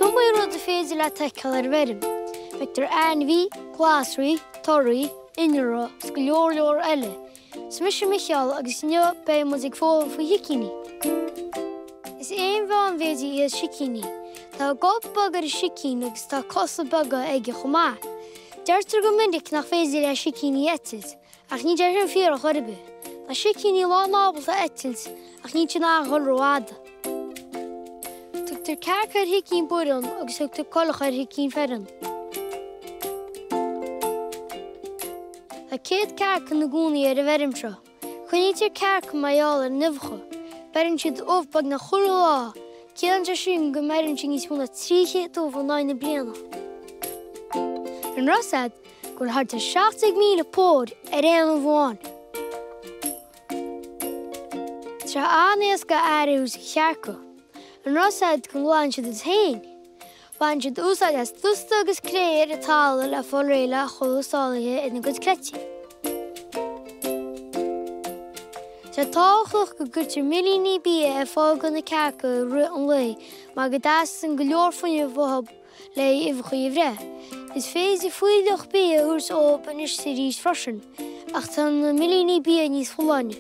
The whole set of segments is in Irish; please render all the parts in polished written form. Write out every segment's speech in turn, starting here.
iomaí rud a féidir leat a fheiceáil ar an bhfeirm. Feictear ainmhí, glasraí, torthaí, innealra agus go leor leor eile. Is mise Micheál agus inniu beidh muid ag foghlaim faoi shicíní. Is éin mheánmhéide iad sicíní. Tá gob beag ar an sicín agus tá cosa beaga aige chomh maith. Deirtear go minic nach féidir le sicíní eitilt, ach níl sé sin fíor ar chor ar bith. Tá sicíní lán ábalta eitilt ach níl siad in ann a dhul rófhada. Tugtar cearca ar shicín baineann agus tugtar coileach ar shicín fireann. Tá 100 cearca ina gcónaí ar an bhfeirm seo. Coinnítear cearca mar gheall ar a n-uibheacha. Beireann siad ubh beagnach chuile lá. Ciallaíonn sé sin go mbeireann siad níos mó ná 300 ubh in aghaidh na bliana. An raibh a fhios agat go bhfuil thart ar 17,000 pór ar aon ubh amháin? Tá sé an-éasca aire a thabhairt do chearca. An raibh a fhios agat go nglanann siad iad féin? Baineann siad úsáid as dusta agus cré ar an talamh le fáil réidh le chuile salaithe ina gcuid cleití. Tá sé tábhachtach go gcuirtear millíní bia ar fáil do na cearca i rith an lae mar go dteastaíonn go leor fuinnimh uathu le uibheacha a bhreith. Is féidir fuílleach bia a thabhairt dóibh anois is arís freisin, ach tá na millíní bia níos folláine.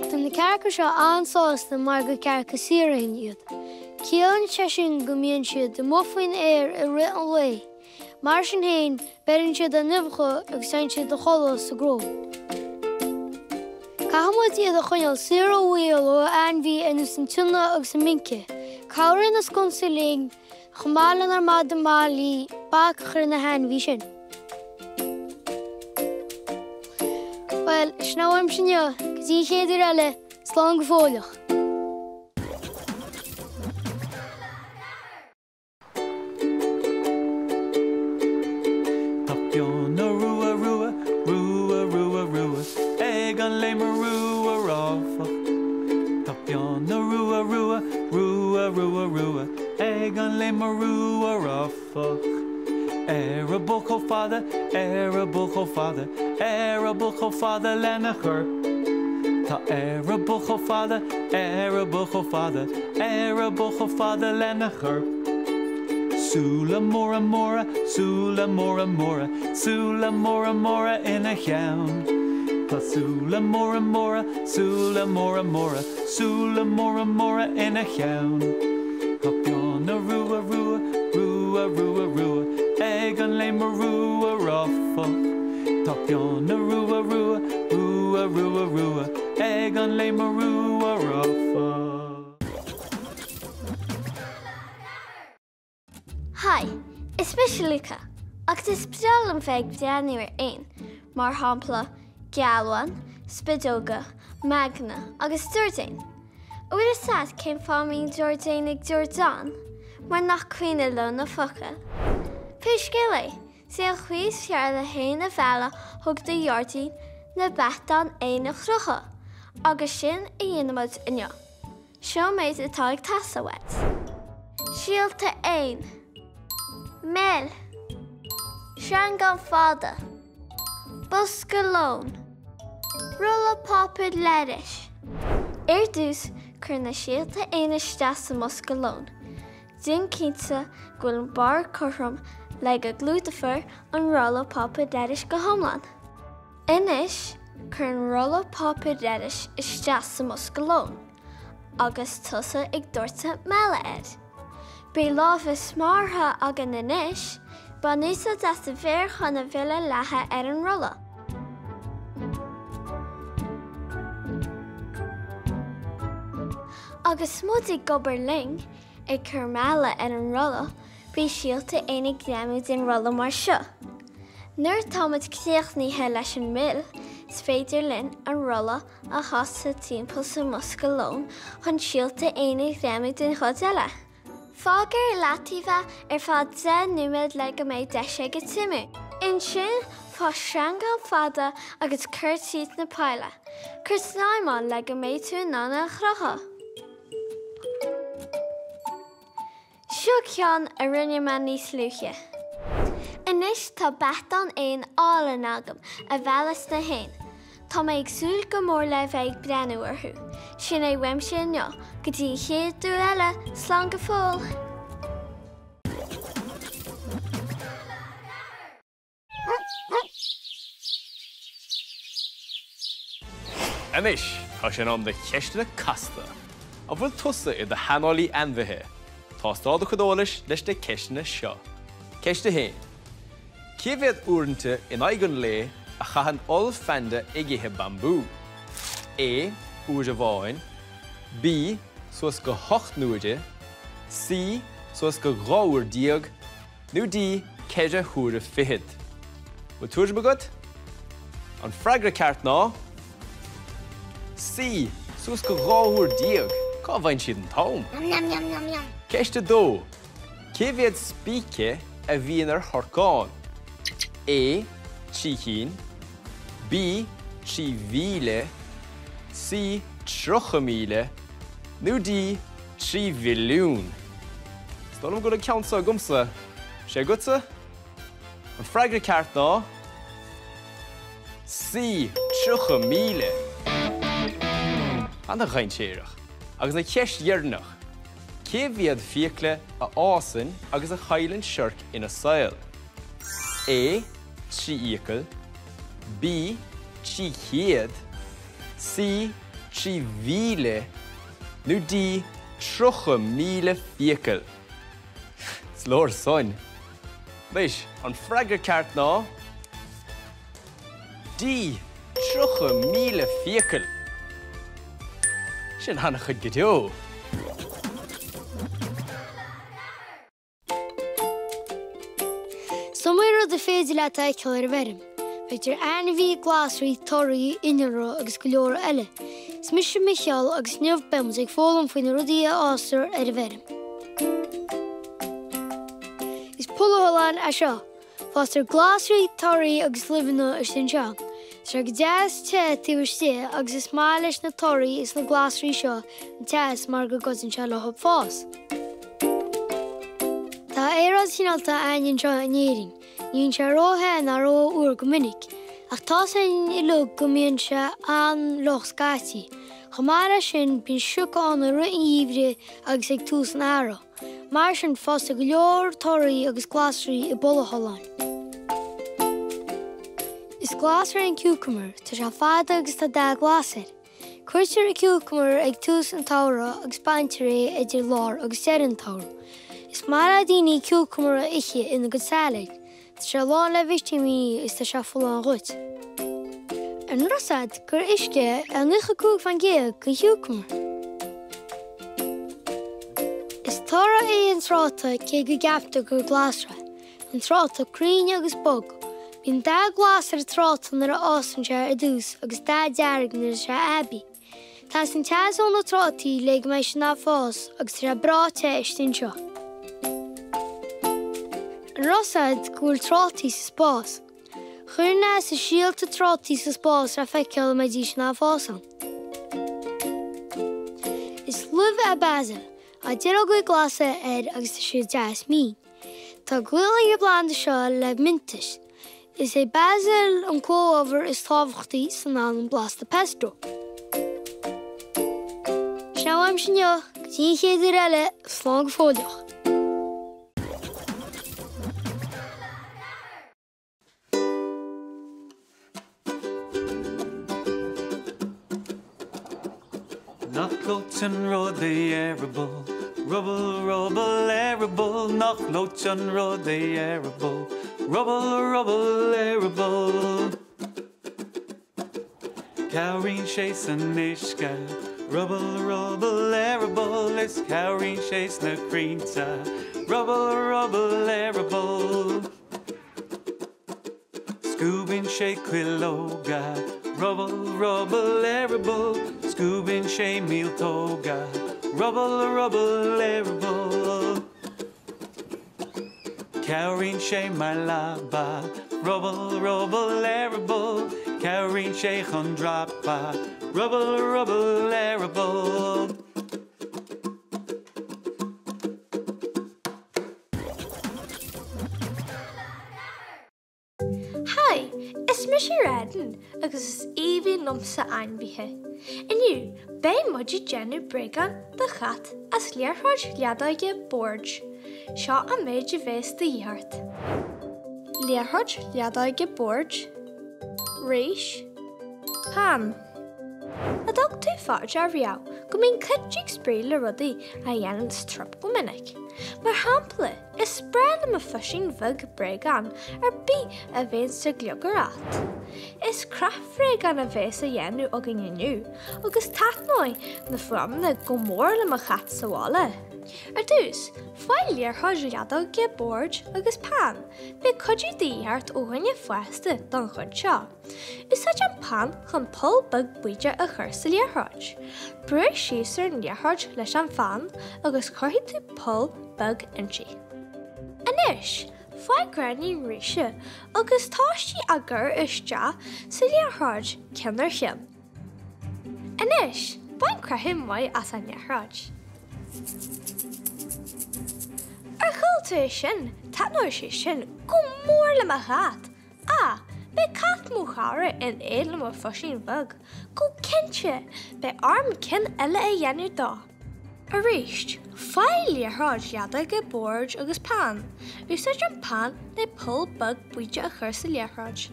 Tá na cearca seo an-sásta mar gur cearca saorthéine iad. Ciallaíonn sé sin go mbíonn siad amuigh faoin aer i rith an lae. Mar sin féin, beireann siad a n-uibheacha agus téann siad a chodladh sa gcró. Caithfidh muid iad a choinneáil saor ó bhaol ó ainmhí ar nós an tsionna agus an mince. Cabhraíonn na sconsaí linn, chomh maith lenár madra Mailí, bac a chur ar na hainmhí sin. Bhuel, sin é uaimse inniu. Go dtí an chéad uair eile, slán go fóilleach! Tá fionnadh rua rua, rua rua rua ag an léimire rua ráfach. Tá fionnadh rua rua, rua rua rua ag an léimire rua ráfach. Eireaball chomh fada, eireaball chomh fada, eireaball chomh fada lena chorp. Tá eireaball chomh fada, eireaball chomh fada, eireaball chomh fada lena chorp. Súile móra móra, súile móra móra, súile móra móra ina cheann. Tá súile móra móra, súile móra móra, súile móra móra ina cheann. Tá fionnadh rua rua, rua rua rua ag an léimire rua ráfach. Tá fionnadh rua rua, rua rua rua ag an léimire rua ráfach. Haigh, is mise Luca, agus is breá liom bheith ag breathnú ar éin, mar shampla, gealbhain, spideoga, meangadh agus dordéin. An bhfuil fhios agat cén fáth a mbíonn dordéin ag dordán? Mar nach cuimhin leo na focail. Pé scéal é, is é an chaoi is fearr le héin a mhealladh chuig do ghairdín ná beathdáin éan a chrochadh, agus sin a dhéanfaimid inniu. Seo an méid atá ag teastáil uait. Síolta éin. Mil. Sreangán fada. Bosca lóin. Rolla páipéir leighis. Ar dtús, cuir na síolta éin isteach sa mbosca lóin. Déan cinnte go bhfuil an barr cothrom le go gclúdófar an rolla páipéir leighis go hiomlán. Anois, cuir an rolla páipéir leighis isteach sa mbosca lóin agus tosaigh ag doirteadh meala air. Beidh lámha smeartha againn anois, bain úsáid as do mhéar chun an mhil a leathadh ar an rolla. Agus muid ag obair linn, ag cur meala ar an rolla, Beidh síolta éin ag greamú den rolla mar seo. Nuair atáimid críochnaithe leis an mil, is féidir linn an rolla a chasadh timpeall sa mbosca lóin chun síolta éin a ghreamú den chuid eile. Fág ar leataobh é ar feadh 10 nóiméad le go mbeidh deis aige tirmiú. Ansin, faigh sreangán fada agus cuir tríd na poill é. Cuir snaidhm ann le go mbeidh tú in ann é a chrochadh. Seo ceann a rinne mé níos luaithe. Anois tá beathdán éan álainn agam a mheallas na héin. Tá mé ag súil go mór le bheith ag breathnú orthu. Sin é uaimse inniu, go dtí an chéad uair eile, slán go fóill! Anois, tá sé in am do cheisteanna casta. An bhfuil tusa i do shaineolaí ainmhithe? Tástáil do chuid eolais leis na ceisteanna seo. Ceist 1. Cé mhéad uaireanta in aghaidh an lae a chaitheann ollphanda ag ithe bambú? A. Uair amháin. B. Suas go hocht n-uaire. C. Suas go 12 uair. Nó D. 4 huaire fichead. Bhfuil tuairim agat? An freagra ceart ná. C. Suas go 12 uair. Cá bhfaigheann siad an t-am? Ceist 2. Cé mhéad spíce a bhíonn ar thorcán? A. 3 chinn. B. 3,000. C. 30,000. Nó D. 3 mhilliún. Is dóigh liom go bhfuil an ceann seo agamsa. Sé agatsa? An freagra ceart ná C. 30,000. Ana-dhainséarach. Agus an cheist dheireanach, cé mhéad fiacla a fhásann agus a chailleann siorc ina saol? A. 3 fhiacail. B. 300. C. 3,000. Nó D. 30,000 fiacail. Is leor san. Anois, an freagra ceart ná D. 30,000 fiacail. Sin an-chuid go deo. Is iomaí rud a féidir leat a fheiceáil ar an bhfeirm. Feictear ainmhí, glasraí, torthaí, innealra agus go leor eile. Is mise Micheál agus inniu beidh muid ag foghlaim faoi na rudaí a fhástar ar an bhfeirm. Is polathollán é seo. Fástar glasraí, torthaí agus luibheanna istigh anseo. Tá sé go deas te taobh istigh agus is maith leis na torthaí is na glasraí seo an teas mar go gcuidíonn sé leo fás. Tá aeráid chineálta againn anseo in Éirinn. Ní bhíonn sé ró-the ná ró-fhuar go minic, ach tá 's againn uilig go mbíonn sé an-fhliuch scaití. Chomh maith leis sin, bíonn sioc ann i rith an gheimhridh agus ag tús an earraigh. Mar sin, fástar go leor torthaí agus glasraí i bpolatholláin. Is glasra é an ciúcamar, tá sé fada agus tá dath glas air. Cuirtear an ciúcamar ag tús an tsamhraidh agus baintear é idir lár agus deireadh an tsamhraidh. Is maith le daoine ciúcamar a ithe ina gcuid sailéid. Tá sé lán le vitimíní is tá sé folláin dhuit. An raibh 's a'd gur uisce é 95% den chiúcamar? Is toradh é an tráta cé go gceaptar gur glasra é. An tráta cruinn agus bog. Bíonn dath glas ar an tráta nuair a fhásann sé ar dtús agus dath dearg nuair atá sé aibí. Teastaíonn teas ó na trátaí le go mbeidh siad in ann fás agus tá sé breá te istigh anseo. An raibh 's a'd go bhfuil trátaí sa spás? Chuir NASA síolta trátaí sa spás le feiceáil an mbeidís in ann fás ann. Is luibh é basil. Tá duilleogaí glasa air agus tá siad deas mín. Tá gaol ag an bplanda seo le miontais. Is é basil an comhábhar is tábhachtaí san anlann blasta pesto. Sin é uaimse inniu, go dtí an chéad uair eile, slán go fóilleach. Nach gleoite an rud é eireaball, ruball, ruball, eireaball, nach gleoite an rud é eireaball, ruball, ruball, eireaball. Cabhraíonn sé san uisce, ruball, ruball, eireaball, is cabhraíonn sé sna crainnte, ruball, ruball, eireaball. Scuabann sé cuileoga, ruball, ruball, eireaball, scuabann sé míoltóga, ruball, ruball, eireaball. Cabhraíonn sé mar leaba, ruball, ruball, eireaball, cabhraíonn sé chun dreapadh, ruball, ruball, eireaball. Haigh, is mise Reden agus is aoibhinn liomsa ainmhithe. Inniu, beidh muid ag déanamh bréagán do chat as liathróid leadóige boird. Seo an méid a bheas de dhíth ort. Liathróid leadóige boird, rís, pan. An dtug tú fá dear riamh go mbíonn cait ag spraoi le rudaí a dhéanann trup go minic? Mar shampla, is breá le mo phuisín bheag bréagán ar bith a bhíonn sa ghliogaire. Is craic-bhréagán a bheas á dhéanamh againn inniu agus taitneoidh na fuaimeanna go mór le mo chat sa bhaile. Ar dtús, faigh liathróid leadóige boird agus peann. Beidh cuidiú de dhíth ort ó dhuine fásta don chuid seo. Úsáid an peann chun poll beag bídeach a chur sa liathróid. Brúigh síos ar an liathróid leis an pheann agus cuirfidh tú poll beag inti. Anois, faigh gráinnín ríse agus tosaigh á gcur isteach sa liathróid ceann ar cheann. Anois, bain croitheadh maith as an liathróid. Ar chuala tú é sin? Taitneoidh sé sin go mór le mo chat! Ah, beidh cat mo chara in éad le mo phuisín bheag, go cinnte! Beidh orm ceann eile a dhéanamh dó. Arís, faigh liathróid leadóige boird agus peann. Úsáid an peann le poll beag bídeach a chur sa liathróid.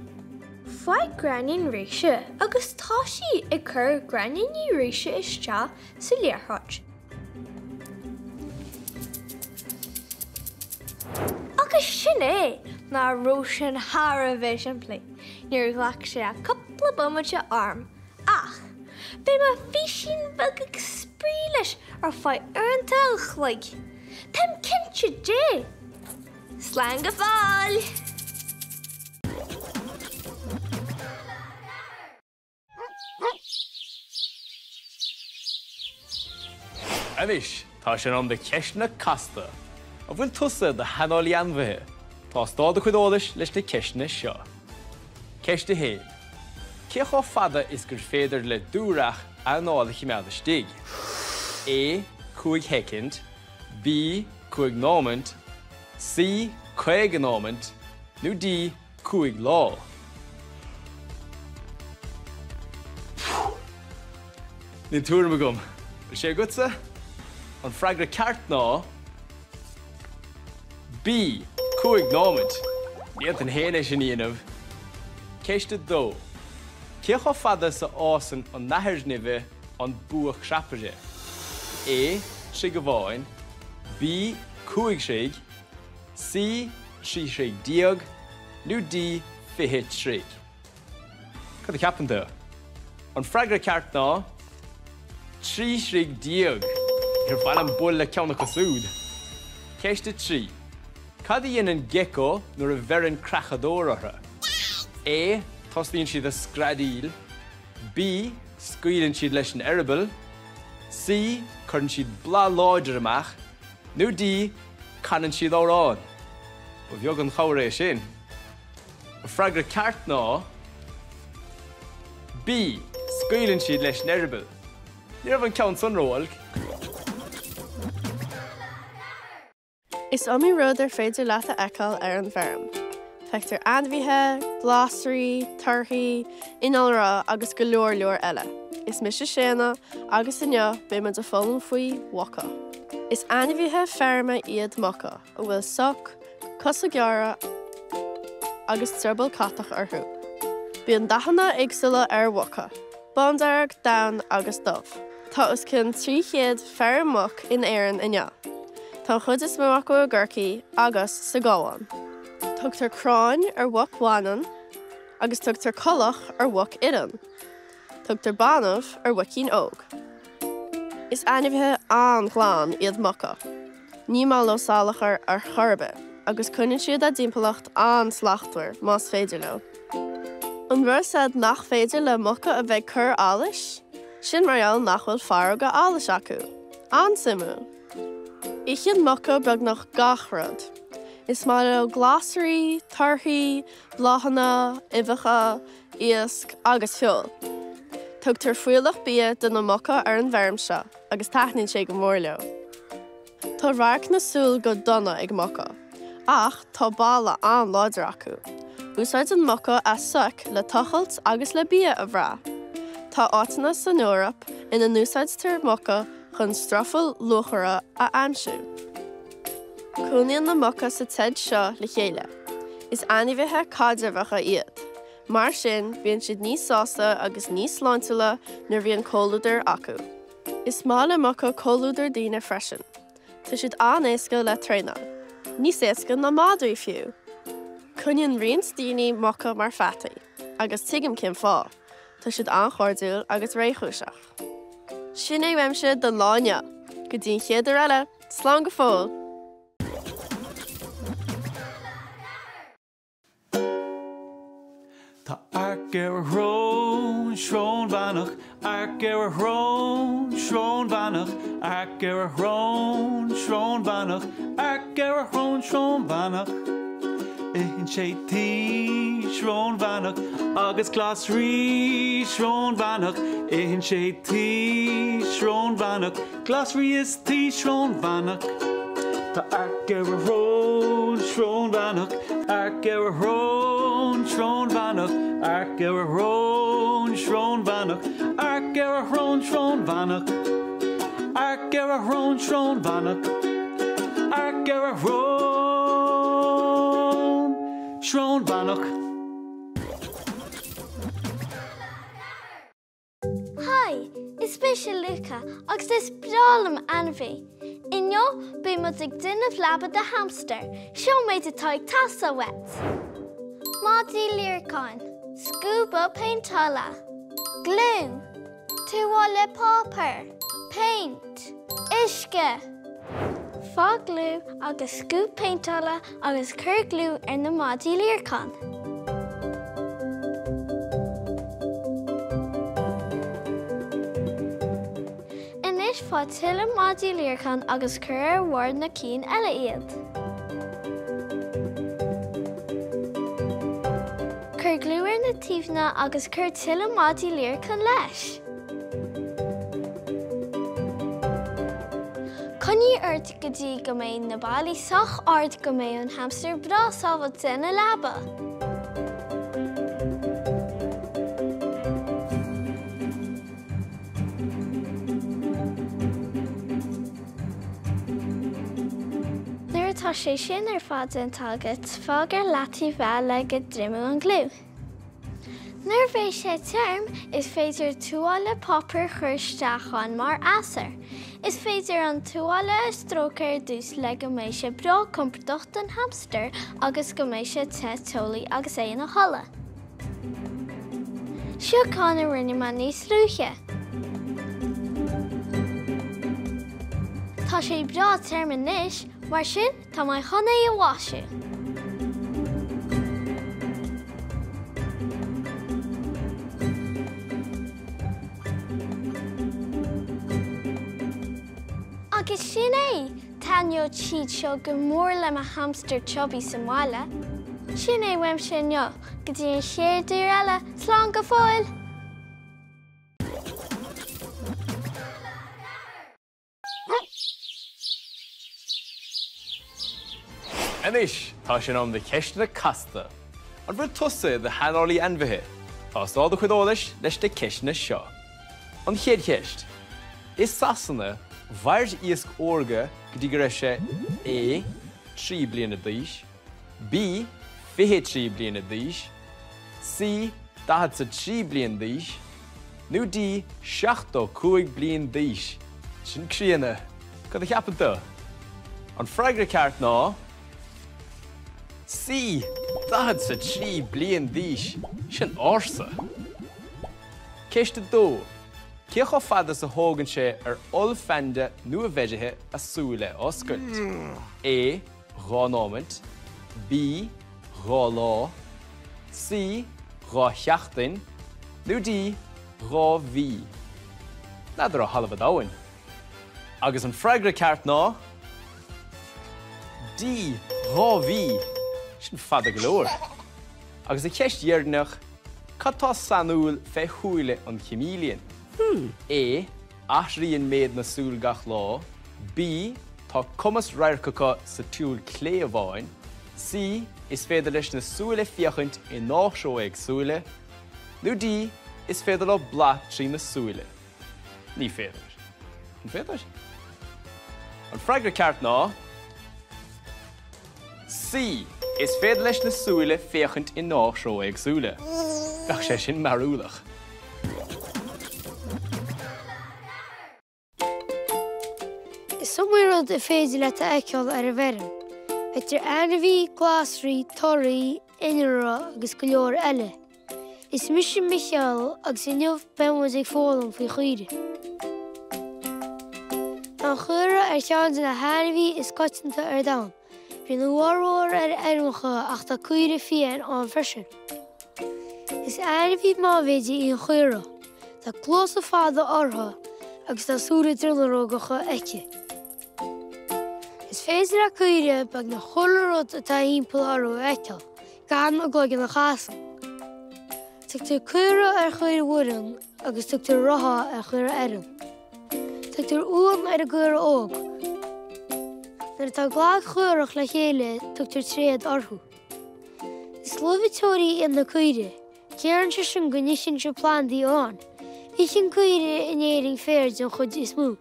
Faigh gráinnín ríse agus tosaigh ag cur gráinníní ríse isteach sa liathróid. Agus sin é! Nach raibh sin thar a bheith simplí? Níor ghlac sé ach cúpla bomaite orm, ach beidh mo phuisín bheag ag spraoi leis ar feadh uaireanta an chloig. Táim cinnte de! Slán go fóill! Anois, tá sé in am do cheisteanna casta. An bhfuil tusa i do shaineolaí ainmhithe? Tástáil do chuid eolais leis na ceisteanna seo. Ceist 1. Cé chomh fada is gur féidir le dúdhreach anáil a choimeád istigh? A. 5 shoicind B. 5 nóimint C. 50 nóimint nó D. 5 lá. Níl tuairim agam. Bhfuil sé agatsa? An freagra ceart ná B, 5 nóimint. Ní fhéadfainn féin é sin a dhéanamh. Ceist 2. Cé chomh fada is a fhásann an nathair nimhe an buac-chrapaire? A, Troigh amháin. B, 5 throigh. C, 13 throigh nó D, 20 troigh? Cad a cheapann tú? An freagra ceart ná 13 throigh. Níor mhaith liom bualadh le ceann acu súd. Ceist 3. Cad a dhéanann gecko nuair a bheireann creachadóir orthu? A, Tosaíonn siad ag screadaíl. B, Scaoileann siad leis an eireaball. C, Cuireann siad bladh láidir amach. Nó D, Canann siad amhrán. Ba bheag an chabhair é sin. An freagra ceart ná B, Scaoileann siad leis an eireaball. Ní raibh an ceann san ró-olc. Is iomaí rud ar féidir leat a fheiceáil ar an bhfeirm. Feictear ainmhithe, glasraí, torthaí, innealra agus go leor leor eile. Is mise Séanna agus inniu beidh muid ag foghlaim faoi mhuca. Is ainmhithe feirme iad muca a bhfuil soc, cosa gearra agus drioball catach orthu. Bíonn dathanna éagsúla ar mhuca, bándearg, donn agus dubh. Tá os cionn 300 feirm muc in Éirinn inniu. Tá an chuid is mó acu i gCorcaigh agus sa gCabhán. Tugtar cráin ar mhuc bhaineann agus tugtar coileach ar mhuc fhireann. Tugtar banbh ar mhuicín óg. Is ainmhithe an-ghlan iad muca. Ní maith leo salachar ar chor ar bith agus coinníonn siad a dtimpeallacht an-slachtmhar más féidir leo. An raibh fhios a'd nach féidir le muca a bheith ag cur allais? Sin mar gheall nach bhfuil faireoga allais acu. An-suimiúil! Itheann muca beagnach gach rud. Is maith leo glasraí, torthaí, bláthanna, uibheacha, iasc agus feoil. Tugtar fuílleach bia do na muca ar an bhfeirm seo agus taitníonn sé go mór leo. Tá radharc na súl go dona ag muca, ach tá boladh an-láidir acu. Úsáideann muca a soic le tochailt agus le bia a bhrath. Tá áiteanna san Eoraip ina n-úsáidtear muca chun strufail luachmhara a aimsiú. Cónaíonn na muca sa tseid seo le chéile. Is ainmhithe caidreamhacha iad. Mar sin, bíonn siad níos sásta agus níos sláintiúla nuair a bhíonn comhluadar acu. Is maith le muca comhluadar daoine freisin. Tá siad an-éasca le traenáil. Níos éasca ná madraí fiú! Coinníonn roinnt daoine muca mar pheataí, agus tuigim cén fáth, tá siad an-chairdiúil agus réchúiseach. Sin é uaimse don lá inniu. Go dtí an chéad uair eile, slán go fóill! Tá earc ar a shrón, srón bheannach, earc ar a shrón, srón bheannach, earc ar a shrón, srón bheannach, earc ar a shrón, srón bheannach. Itheann sé tuí, srón bheannach, agus glasraí, srón bheannach, itheann sé tuí, srón bheannach, Glasraí is tuí srón bheannach. Tá earc ar a shrón, srón bheannach, earc ar a shrón, srón bheannach, earc ar a shrón, srón bheannach, earc ar a shrón, srón bheannach, earc ar a shrón, srón bheannach, earc ar a shrón, srón bheannach. Haigh, is mise Luca agus is breá liom ainmhí. Inniu beidh muid ag déanamh leaba do hamstar, seo an méid atá ag teastáil uait. Maidí líreacáin, scuaba péinteála, gliú, tuáille páipéir, péint, uisce. Faigh gliú agus scuab péinteála agus cuir gliú ar na maidí líreacáin. Anois faigh tuilleadh maidí líreacáin agus cuir ar bharr na cinn eile iad. Cuir gliú ar na taobhanna agus cuir tuilleadh maidí líreacáin leis. Coinnigh ort go dtí go mbeidh na ballaí sách ard go mbeidh an hamstar breá sábháilte ina leaba. Nuair atá sé sin ar fad déanta agat, fág ar leataobh é le go dtriomóidh an gliú. Nuair a bheidh sé tirim, is féidir tuáille páipéir a chur isteach ann mar easair. Is féidir an tuáille a stróiceadh ar dtús le go mbeidh sé breá compordach don hamstar agus go mbeidh sé te teolaí agus é ina chodladh. Seo ceann a rinne mé níos luaithe. Tá sé breá tirim anois, mar sin Tá mé chun é a mhaisiú. Agus sin é! Taitneoidh siad seo go mór le mo hamstar chubby sa mbaile. Sin é uaimse inniu, go dtí an chéad uair eile, slán go fóill! Anois, tá sé in am do cheisteanna casta. An bhfuil tusa i do shaineolaí ainmhithe? Tástáil do chuid eolais leis na ceisteanna seo. An chéad cheist. I Sasana, mhair iasc órga go dtí go raibh sé A. 3 bliana d'aois, B. 23 bliana d'aois, C. 43 bliain d'aois, nó D. 75 bliain d'aois. Sin críonna. Cad a cheapann tú? An freagra ceart ná C. 43 bliain d'aois. Sin ársa. Ceist 2. Cé chomh fada is a thógann sé ar ollphanda nua-bheirithe a súile a oscailt? A. 2 nóimint, B, 2 lá, C, 2 sheachtain, nó D, 2 mhí. N'fheadar ó thalamh an domhain. Agus an freagra ceart ná D, 2 mhí. Sin fada go leor. Agus an cheist dheireanach, cad tá sainiúil fé shúile an chaimíliain? A, Athraíonn méid na súl gach lá. B, Tá cumas radhairc acu sa tsúil clé amháin. C, Is féidir leis na súile féachaint i ndá threo éagsúla. Nó D, Is féidir leo brath trí na súile. Ní féidir. An féidir? An freagra ceart ná C, Is féidir leis na súile féachaint i ndá threo éagsúla. Bheadh sé sin mearúlach. Is iomaí rud is féidir leat a fheiceáil ar an bhfeirm. Feictear ainmhí, glasraí, torthaí, innealra agus go leor eile. Is mise Micheál agus inniu beidh muid ag foghlaim faoi chaoire. Tá an chaora ar cheann de na hainmhithe is coitianta ar domhan. Bíonn a bhformhór ar fheirmeacha ach tá caoire fiáin ann freisin. Is ainmhí mailmhéide í an chaora. Tá cluasa fada uirthi agus tá súile dronuilleogacha aici. Is féidir le caoire beagnach chuile rud atá thimpeall orthu a fheiceáil, gan a gcloigeann a chasadh. Tugtar caora ar chaoire mhúireann agus tugtar rotha ar chaora fhearann. Tugtar uan ar an gcaora óg. Nuair atá glag chaorach le chéile tugtar tréad orthu. Is luibhiteoirí iad na caoirigh. Ciallaíonn sé sin go n-itheann siad plandaí amháin. Itheann caoirigh in Éirinn féar den chuid is mó.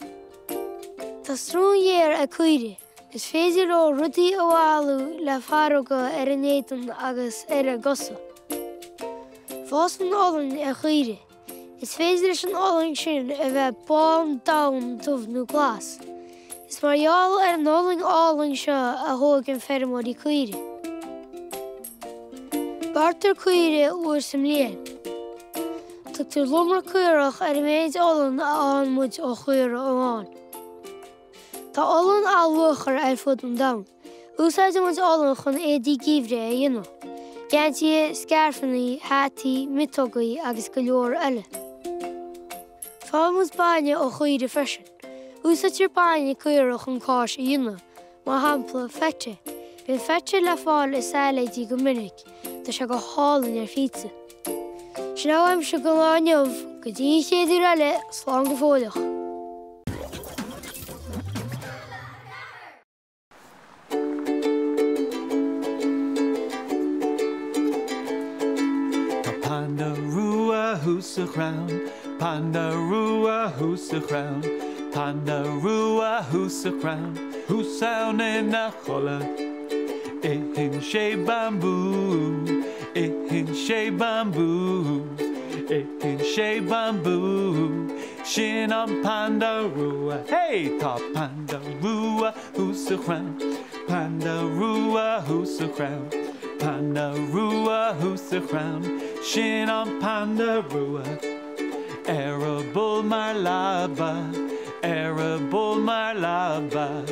Tá srón ghéar ag caoirigh. Is féidir leo rudaí a mhaolú le faireoga ar a n-éadan agus ar a gcosa. Fásann olainn ar chaoirigh. Is féidir leis an olainn sin a bheith bán, donn, dubh nó glas. Is mar gheall ar an olainn álainn seo a thógann feirmeoirí caoirigh. Bearrtar caoirigh uair sa mbliain. Tugtar lomra caorach ar an méid olann a fhaigheann muid ó chaora amháin. Tá olann an-luachmhar ar fud an domhain. Úsáideann muid olann chun éadaí geimhridh a dhéanamh, geansaithe, scairfeanna, hataí, miotógaí agus go leor eile. Faigheann muid bainne ó chaoirigh freisin. Úsáidtear bainne caorach chun cáis a dhéanamh, mar shampla feta. Bíonn feta le fáil i sailéidí go minic, tá sé go hálainn ar phíotsa. Sin é uaimse don lá inniu, go dtí an chéad uair eile, slán go fóilleach. Tá panda rua thuas sa chrann, panda rua thuas sa chrann, panda rua thuas sa chrann, thuas ann ina chodladh. Itheann sé bambú, itheann sé bambú, itheann sé bambú, sin an panda rua. Hey! Tá panda rua thuas sa chrann, panda rua thuas sa chrann, panda rua thuas sa chrann, sin an panda rua. Eireaball mar leaba, eireaball mar leaba,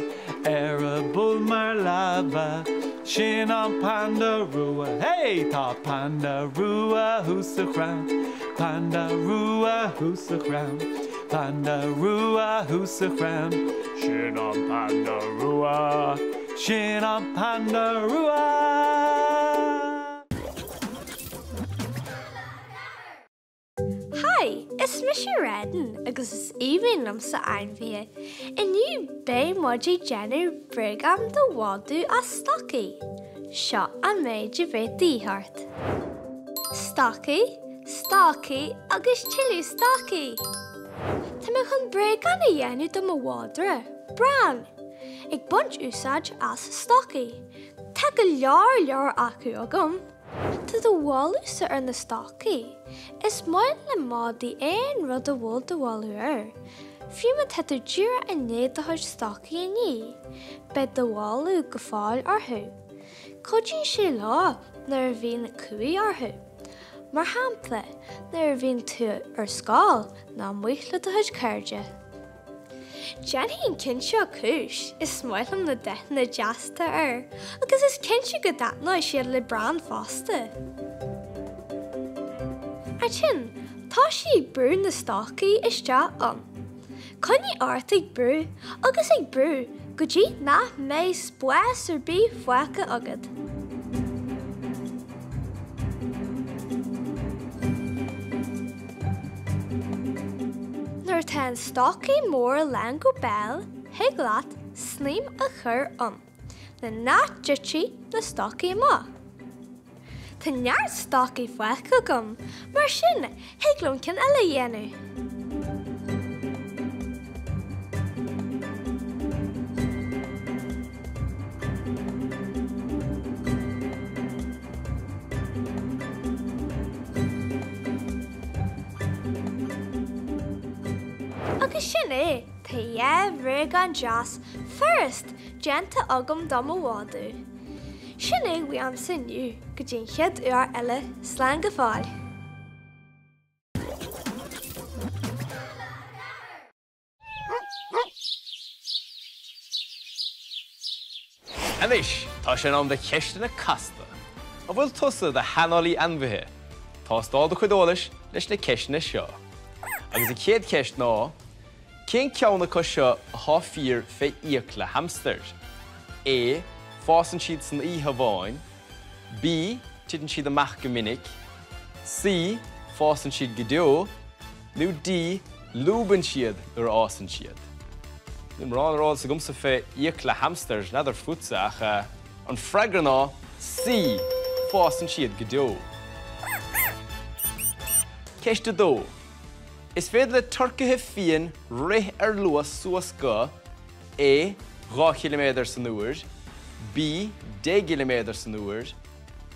eireaball mar leaba, sin an panda rua. Hey! Tá panda rua thuas sa chrann, panda rua thuas sa chrann, Panda rua thuas sa chrann, sin an panda rua, sin an panda rua! Haigh, is mise Redin agus is aoibhinn liomsa ainmhithe. Inniu beidh muid ag déanamh bréagán do mhadadh as stocaí. Seo an méid a bheidh de dhíth ort. Stocaí, Stocaí agus tuilleadh stocaí! Tá mé chun bréagán a dhéanamh do mo mhadra, Bran, ag baint úsáid as stocaí. Tá go leor leor acu agam. Tá do bholadhsa ar na stocaí. Is maith le madaí aon rud a bhfuil do bholadh air. Fiú má tá tú díreach i ndiaidh do chuid stocaí a ní, beidh do bholadh go fóill orthu. Cuidíonn sé leo nuair a bhíonn cumhaidh orthu. Mar shampla, nuair a bhíonn tú ar scoil nó amuigh le do chuid cairde. Déanfaidh an ceann seo cúis, is maith liom na dathanna deasa atá air agus is cinnte go dtaitneoidh siad le Bran fosta. Ansin, tosaigh ag brú na stocaí isteach ann. Coinnigh ort ag brú agus ag brú go dtí nach mbeidh spás ar bith fágtha agat. Nuair atá an stocaí mór lán go béal, thig leat snaidhm a chur ann le nach dtitfidh na stocaí amach. Tá neart stocaí fágtha agam, mar sin thig liom ceann eile a dhéanamh. Agus sin é, tá 2 bhréagán deas furast déanta agam do mo mhadadh. Sin é uaimse inniu, go dtí an chéad uair eile, slán go fóill. Anois, tá sé in am do cheisteanna casta. An bhfuil tusa i do shaineolaí ainmhithe? Tástáil do chuid eolais leis na ceisteanna seo. Agus an chéad cheist ná, cén ceann acu seo atá fíor fé fhiacla hamstair? A, Fásann siad san oíche amháin. B, Titeann siad amach go minic. C, Fásann siad go deo. Nó D, Lúbann siad nuair a fhásann siad. Níl mórán ar eolas agamsa fé fhiacla hamstair, n'fheadar fútsa, ach an freagra ná C, Fásann siad go deo. Ceist 2. Is féidir le turcaithe fiain rith ar luas suas go, A, 2 chiliméadar san uair, B, 10 gciliméadar san uair,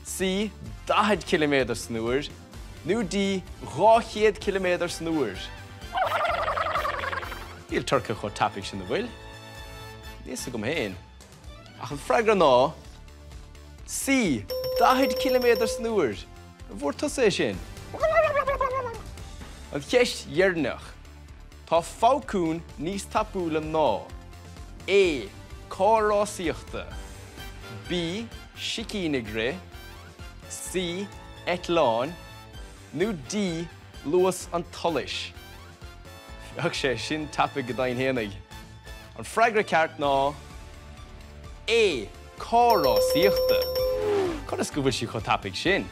C, 40 ciliméadar san uair, nó D, 200 ciliméadar san uair. Níl turcaithe chomh tapaidh sin, an bhfuil? Níl fhios agam féin. Ach an freagra ná C, 40 ciliméadar san uair. An bhfuair tusa é sin? An cheist dheireanach. Tá fabhcún níos tapúla ná, A, Carr rásaíochta, B, Sicín ag rith, C, Eitleán, nó D, Luas an tsolais. Bheadh sé sin tapaidh go deimhin fhéinig. An freagra ceart ná A, Carr rásaíochta. Conas go bhfuil sí chomh tapaidh sin?